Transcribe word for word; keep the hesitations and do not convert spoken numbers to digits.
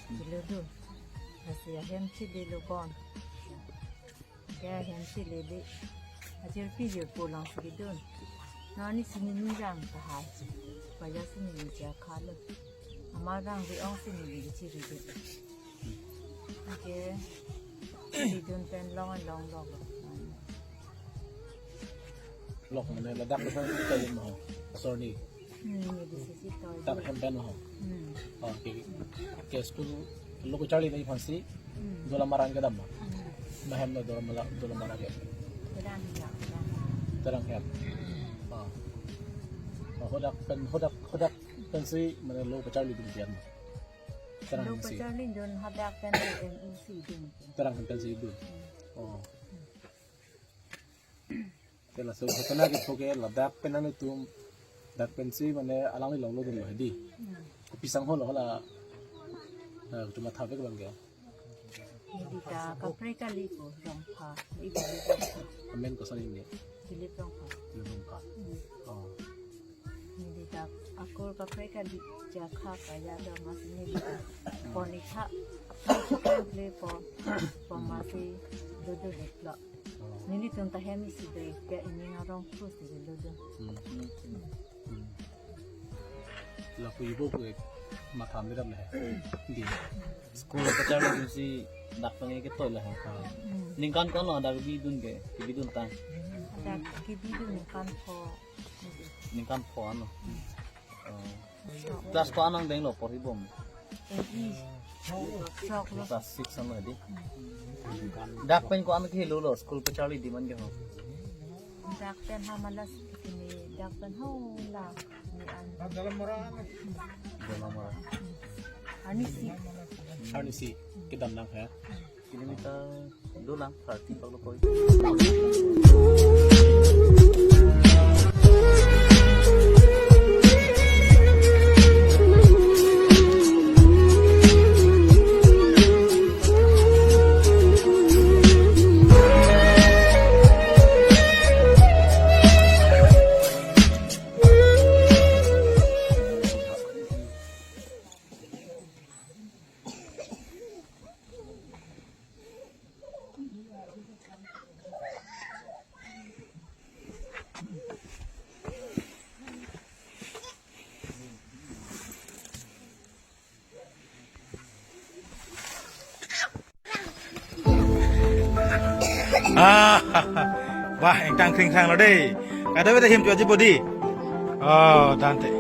Kilo do. Lasi ahem chili lo bon. Ke ahem chili le. Ajir pi jir pulang si kidun. Nani sini ni rang tahai. Paya sini ni ja khalo. Ama rang ri-ong sini ni chiri de. Ke. Kidun pen long long long. Lok mane ladak pen kali mo. Sorry. Hmm, di sisi toy. Dak hem pen ho. Hmm. Okay. Ke school lo kacharli nangji aphansi. Hmm. Dola Marang kedam ma. Hmm. Mahem lo Dola Mala, Dola Marang ke. Terang ya, terang. Terang hem. Ah. Oh, hadak pen, hadak, hadak pensi mane lo kacharlidun pian. Terang lo pensi. Kacharlidun hadak pen M E C dun. Terang pensi dun. Hmm. Oh. Te laso hetana ke phoke ladak pen nangtum dak pensi mane alangli longlo dunlo hedi. Hmm. Kopi asangho lo hala, eh, cuma thavek bang ke. Neli ta kaprek kali ko Rongpha. Ibu Rongpha. Amen koson ini. Dilip Rongpha. Dilip Rongpha. Hmm. Oh. Neli ta akur kaprek kali jakha kaya do mas neli ta. Pon ikha. Play po. Po masi dudu diklo. Oh. Nelitum ta hem isi dei ke ining arong terus di lo do. Hmm. Hmm. Lapu ibu ke matham di dam le. Di. School kacharlidunsi dak pengen ke toy lah. Ah. Hmm. Ningkan ko-an lo dak bidun ke, bidun tang. Dak kebidun ningkan pho. Ningkan pho ano. Oh. Class ko-an nangdenglo porhi bom? Eight. Sok lo. Class six ano di. Dak pen ko-an kehelo lo school kacharlidun man ke ho. Dak pen ha malas kini dak pen ho la ni an. Dalam mora. Arnisi. Arnisi kedam nang ha. Kilometer dolang, thirty kalau koi. Ah, wah, engtang kring kring lo dei. Kada beda him tu aja bodi. Oh, tante.